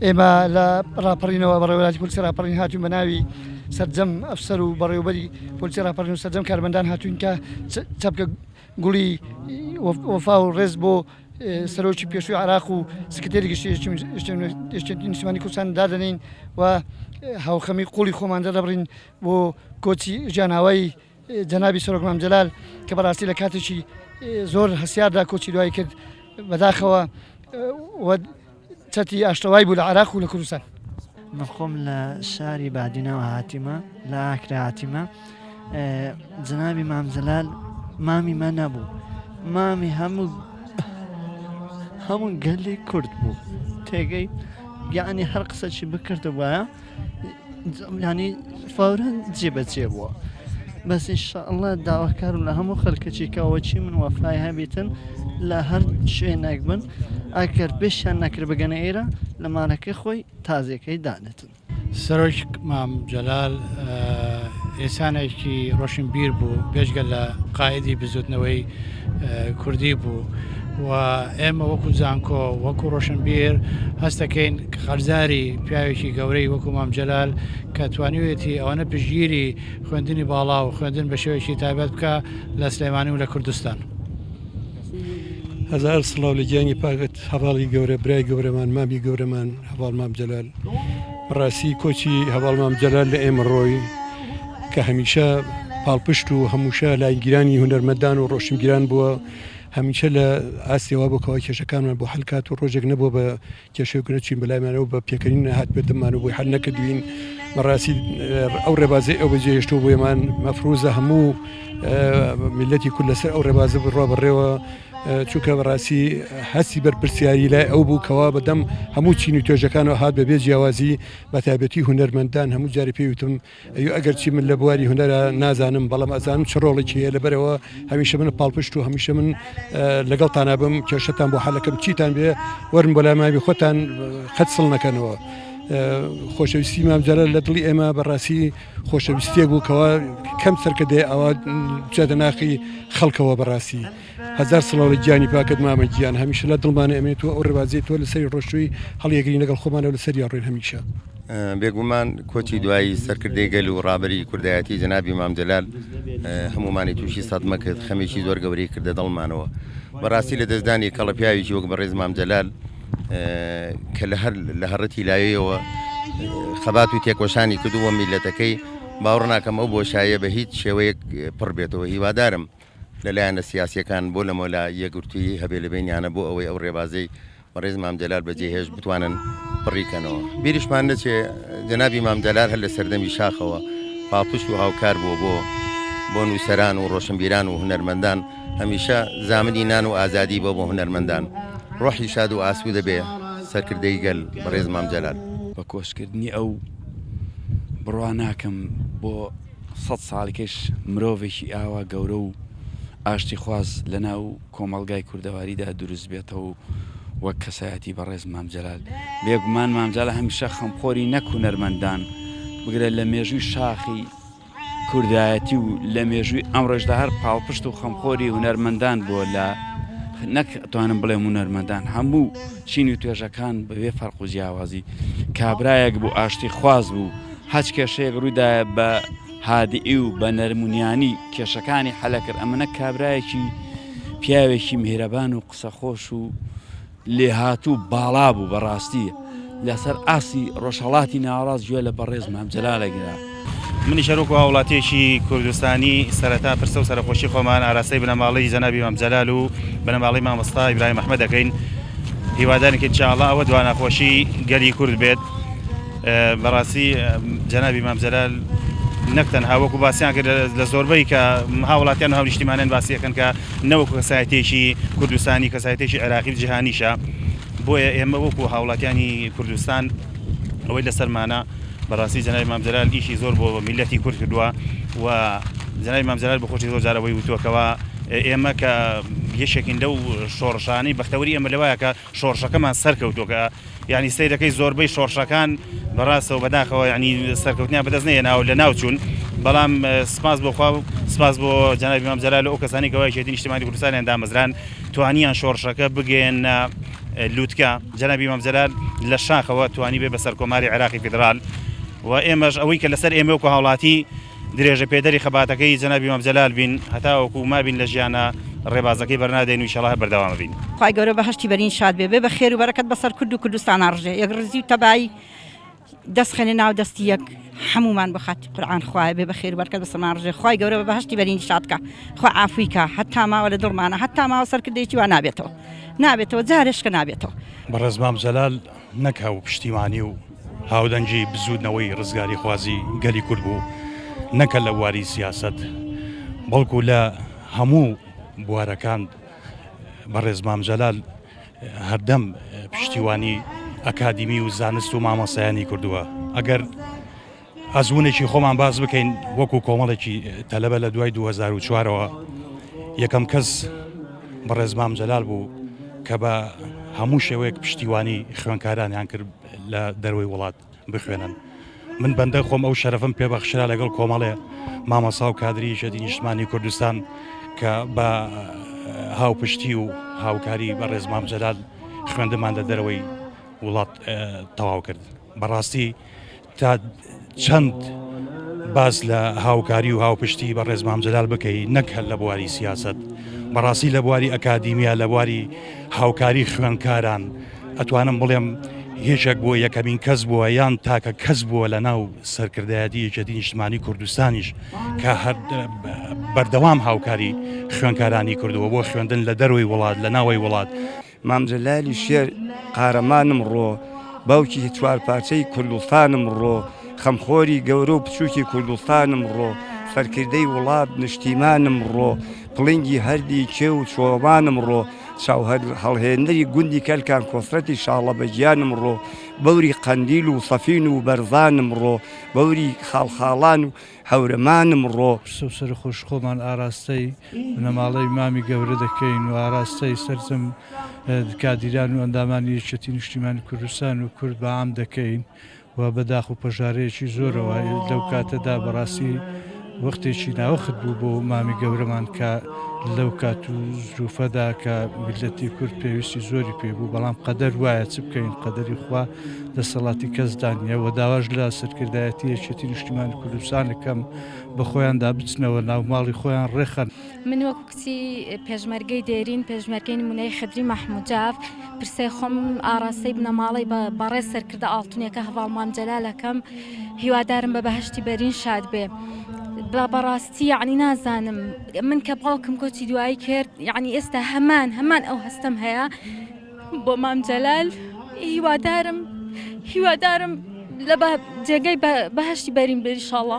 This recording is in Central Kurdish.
ئێمە لە ڕاپەڕینەوە بەڕێوەبەرایەتی پۆلیسی ڕاپەڕین هاتوین بە ناوی سەرجەم ئەفسەر و بەڕێوەبەری پۆلیسی ڕاپەڕین و سەرجەم کارمەندان هاتوین کە چەپکە گوڵی وەفا و ڕێز بۆ سەرۆکی پێشووی عراق و سکرتێری گشتی یەکێتی نیشتمانی کوردستان دادەنین و هاوخەمی قوڵی خۆمان دەردەبڕین بۆ کۆچی ژیاناوای جەنابی سەرۆک مام جەلال کە بەڕاستی لە کاتێکی زۆر هەستیاردا کۆچی دوایی کرد بەداخەوە و چەتی ئاشتەوای بوو لە عراق و لە کوردستان. من خۆم لە شاری بادینەوە هاتیمە لە ئاکرە هاتیمە جەنابی مام جەلال مامی مە نەبوو مامی هەموو هەموو گەلی کورد بوو تێگەی یعنی هەر قسەکی بکردبایە ینی فورەن جێبەجێ بووە بەس ئینشاءاللە داواکارم لە هەموو خەلکەکی کە وەکی من وەفای هەبیتن لە هەر شوێنێک بن ئەگەر پێشیان نەکرد بگەنە ئێرە لە مالەکەی خۆی تازیەکەی دانێتن. سەرۆک مام جەلال ئینسانێکی ڕۆشنبیر بوو، بێجگە لە قائیدی بزوتنەوەی کوردی بوو و ئێمە وەکو زانکۆ وەکو ڕۆشنبیر هەستەکەین قەرزاری پیاوێکی گەورەی وەکو مام جەلال کە توانیوێتی ئەوەنە پشتگیری خوێندنی باڵا و خوێندن بە شێوەیەکی تایبەت بکا لە سلێمانی و لە کوردستان. هەزار سڵاو لە گیانی پاکت هەڤاڵی گەورە برای گەورەمان مامی گەورەمان هەڤاڵ مام جەلال بەڕاستی کۆچی هەڤاڵ مام جەلال لە ئێمە ڕۆی کە هەمیشە پاڵپشت و هەمووشە لاینگیرانی هونەرمەندان و ڕۆشنبیران بووە هەمیشە لە ئاستیەوە بۆ کەوا کێشەکانمان بۆ حل کات و ڕۆژێک نەبووە بە کێشەیەک نەچین بەلایمانەوە بە پێکەنین هات بێتمانەوە بۆی حل نەکردوین بەڕاستی ئەو ڕێبازەی ئەو بەجێهێشتووە بۆیمان مەفروزە هەموو میلەتی کورد لەسەر ئەو ڕێبازە بڕوا بەڕێوە چونکە بەڕاستی هەستی بەرپرسیاری لای ئەو بوو کەوا بەدەم هەموو چین و توێژەکانەوە هات بەبێ جیاوازی بە تایبەتی هونەرمەندان هەموو جاری پێی وتم ئەی ئەگەرچی من لە بواری هونەرا نازانم بەڵام ئەزانم چ ڕۆڵێکی هەیە لەبەرەوە هەمیشە من پاڵپشت و هەمیشە من لەگەڵتانا بم کێشەتان بۆ حەلەکەم چیتان بێ وەرن بۆ لای مامی خۆتان قەت سڵ نەکەنەوە خۆشەویستی مام جەلال لە دڵی ئێمە بەڕاستی خۆشەویستیەک بوو کەوا کەم سەرکردەیە ئەوە بچێتە ناخی خەڵکەوە بەڕاستی هەزار سڵاو لە گیانی پاکت مامە گیان هەمیشە لە دڵمانە ئەمێنێت تۆ ئەو ڕێبازەی تۆ لەسەری ڕۆشتووی هەڵیەگرین لەگەڵ خۆمانەوە لەسەریا ڕۆین هەمیشە. بێگومان کۆچی دوایی سەرکردەی گەل و ڕابەری کوردایەتی جەنابی مام جەلال هەموومانی تووشی سەدمە کرد، خەمێکی زۆر گەورەی کردە دڵمانەوە. بەڕاستی لەدەستدانی کەڵە پیاوێکی وەک بەڕێز مام جەلال کە لە هەر لە هەڕەتی لایەیەوە خەبات و تێکۆشانی کردووە بۆ میللەتەکەی، باوەڕ ناکەم ئەو بۆشاییە بە هیچ شێوەیەک پڕ بێتەوە. هیوادارم لە لایەنە سیاسییەکان بۆ لەمەولا یەکگرتوویی هەبێ لە بەینیانە بۆ ئەوەی ئەو ڕێبازەی بەڕێز مام جەلال بەجێ هێشت بتوانن پڕی کەنەوە. بیریشمان نەچێ جەنابی مام جەلال هەر لە سەردەمی شاخەوە پاڵپشت و هاوکار بووە بۆ بۆ نووسەران و ڕۆشنبیران و هونەرمەندان، هەمیشە زامنی نان و ئازادی بووە بۆ هونەرمەندان. ڕۆحی شاد و ئاسوودە بێ سەرکردەی گەل بەڕێز مام جەلال. بە کۆچکردنی ئەو بڕوا ناکەم بۆ سەد ساڵیکەش مرۆڤێکی ئاوا گەورە و ئاشتیخواز لەناو کۆمەڵگای کوردەواریدا دروست بێتەوە و وەک کەسایەتی بەڕێز مام جەلال. بێگومان مام جەلال هەمیشە خەمخۆری نەک هونەرمەندان، بگرە لە مێژووی شاخی کوردایەتی و لە مێژووی ئەمڕۆشدا هەر پاڵپشت و خەمخۆری هونەرمەندان بووە لە نەک ئەتوانم بڵێم هونەرمەندان هەموو چین و توێژەکان بەبێ فەرق و جیاوازی کابرایەک بوو ئاشتی خواز بوو هەچ کێشەیەک ڕوویدایە بە هادئی و بە نەرمونیانی کێشەکانی حەلە کرد ئەمە نەک کابرایەکی پیاوێکی میهرەبان و قسەخۆش و لێهاتوو باڵا بوو بەڕاستی لەسەر ئاستی ڕۆژهەڵاتی ناوەڕاست گوێ لە بەڕێز مام جەلال ئەگرا. منیش هەروەکو هاوڵاتیەکی کوردستانی سەرەتا پرسە و سەرەخۆشی خۆمان ئاراستەی بنەماڵەی جەنابی مام جەلال و بنەماڵەی مامۆستا ئیبراهیم ئەحمەد دەکەین هیوادارین کە ان شاء اللە ئەوە دواناخۆشی گەلی کورد بێت بەڕاستی جەنابی مام جەلال نەک تەنها وەکو باسیان کرد لە زۆربەی کە هاوڵاتیان و هاونیشتیمانیان باسی ئەکەن کە نەوەکو کەسایەتیەکی کوردستانی کەسایەتیەکی عێراقی و جیهانیشە بۆیە ئێمە وەکو هاوڵاتیانی کوردستان ئەوەی لەسەرمانە بەڕاستی جەنابی مام جەلال ئیشی زۆر بۆ میلەتی کورد کردووە و جەنابی مام جەلال بەخۆشی زۆر جار ئەوەی وتووە کەوا ئێمە کە یەکێکین لەو شۆڕشانەی بەختەوەری ئێمە لەوایە کە شۆڕشەکەمان سەرکەوتووە کە یعنی سەیرەکەی زۆربەی شۆڕشەکان بەڕاستەوە بەداخەوە یعنی سەرکەوتنیان بەدەست نەهێناوە لە ناو چوون بەڵام سپاس بۆ خوا و سپاس بۆ جەنابی مام جەلال و ئەو کەسانی کەوا یەکێتی نیشتیمانی کوردستانیان دامەزران توانیان شۆڕشەکە بگەیەننە. لوتکە جەنابی مام جەلال لە شاخەوە توانی بێ بە سەرکۆماری عێراقی فیدرال و ئێمەش ئەوەی کە لەسەر ئێمە وەکو هاوڵاتی درێژە پێدەری خەباتەکەی جەنابی مام جەلال بین هەتاوەکو مابین لە ژیانا ڕێبازەکەی بەرنادەین و ئیشەڵا هەر بەردەوام ئەبین. خوای گەورە بەهەشتی بەرین شاد بێ بێ بە خێر و بەرەکەت بەسەر کورد و کوردستانا ڕژێ یەکڕیزی و تەبایی دەست خەنە ناو دەستی یەک هەموومان بۆ خاتری قورعان خوایە بێ بە خێر و بەرکەت بەسەرمان ڕژێ خوای گەورە بە بەهەشتی بەرینی شاد کا خوا عافوی کا هەتا ماوە لە دڵمانە هەتا ماوە سەرکردەیەکی وا نابێتەوە نابێتەوە جارێشکە نابێتەوە. بەڕێز مام جەلال نەک هاوپشتیوانی و هاودەنگی بزووتنەوەی ڕزگاریخوازی گەلی کورد بوو، نەک هەر لە بواری سیاسەت، بەڵکو لە هەموو بوارەکان بەڕێز مام جەلال هەردەم پشتیوانی ئەکادیمی و زانست و مامۆستایانی کردووە. ئەگەر ئەزموونێکی خۆمان باس بکەین وەکو کۆمەڵێکی تەلەبە لە دوای 2004ەوە یەکەم کەس بەڕێز مام جەلال بوو کە بە هەموو شێوەیەک پشتیوانی خوێنکارانیان کرد لە دەروی وڵات بخوێنن من بەندە خۆم ئەو شەرەفم پێبەخشرا لەگەڵ کۆمەڵێ مامۆسا و کادری یەکێتی نیشتمانی کوردستان کە بە هاوپشتی و هاوکاری بەڕێز مام جەلال خوێندمان لە دەرەوەی وڵات تەواو کرد بەڕاستی تا چەند باس لە هاوکاری و هاوپشتی بە ڕێز مام جەلال بکەی نەک هەر لە بواری سیاسەت بەڕاستی لە بواری ئەکادیمیا لە بواری هاوکاری خوێندکاران ئەتوانم بڵێم یەکێک بووە یەکەمین کەس بووە یان تاکە کەس بووە لە ناو سەرکردایەتی یەکێتی نیشتمانی کوردستانیش کە هەر بەردەوام هاوکاری خوێندکارانی کردووە بۆ خوێندن لە دەروی وڵات لە ناوەی وڵات. مام جەلالی شێر قارەمانم ڕۆ باوکی چوارپارچەی کوردستانم ڕۆ خەمخۆری گەورە و بچووکی کوردستانم ڕۆ سەرکردەی وڵات نشتیمانم ڕۆ پڵنگی هەردی کێو و چۆمانم ڕۆ چاوهەڵهێنەری گوندی کەلکان کۆسرەتی شاڵە بە گیانم ڕۆ بەوری قەندیل و سەفین و بەرزانم ڕۆ بەوری خاڵخاڵان و هەورەمانم ڕۆ. پرسە و سەرەخۆشی خۆمان ئاراستەی بنەماڵەی مامی گەورە دەکەین و ئاراستەی سەرجەم کادیران و ئەندامانی یەکێتی نیشتیمانی کوردستان و کورد بە عام دەکەین و بە داخ و پەژارەیەکی زۆرەوە لەو کاتەدا بەڕاستی وەختێکی ناوەخت بوو بۆ مامی گەورەمان کە لەو کات و زروفەدا کە میللەتی کورد پێویستی زۆری پێ بوو بەڵام قەدەر وایە چ بکەین قەدەری خوا دەسەڵاتی کەسدا نییە و داواش لە سەرکردایەتی یەکێتی نیشتیمانی کوردستان ئەکەم بە خۆیاندا بچنەوە ناو ماڵی خۆیان ڕێخەن. من وەکو کچی پێشمەرگەی دێرین، پێشمەرگەی نمونەی خدری مەحمود جاف، پرسەی خۆم ئاڕاستەی بنەماڵەی بەڕێز سەرکردە ئاڵتونیەکە هەڤاڵ مام جەلال ئەکەم، هیوادارم بە بەهەشتی بەرین شاد بێ. بەڕاستی یەعنی نازانم من کە باوکم کۆچی دوایی کرد یەعنی ئێستا هەمان هەمان ئەو هەستەم هەیە بۆ مام جەلال هیوادارم هیوادارم لە جێگەی بەهەشتی بەرین بێ ئیشاڵڵا.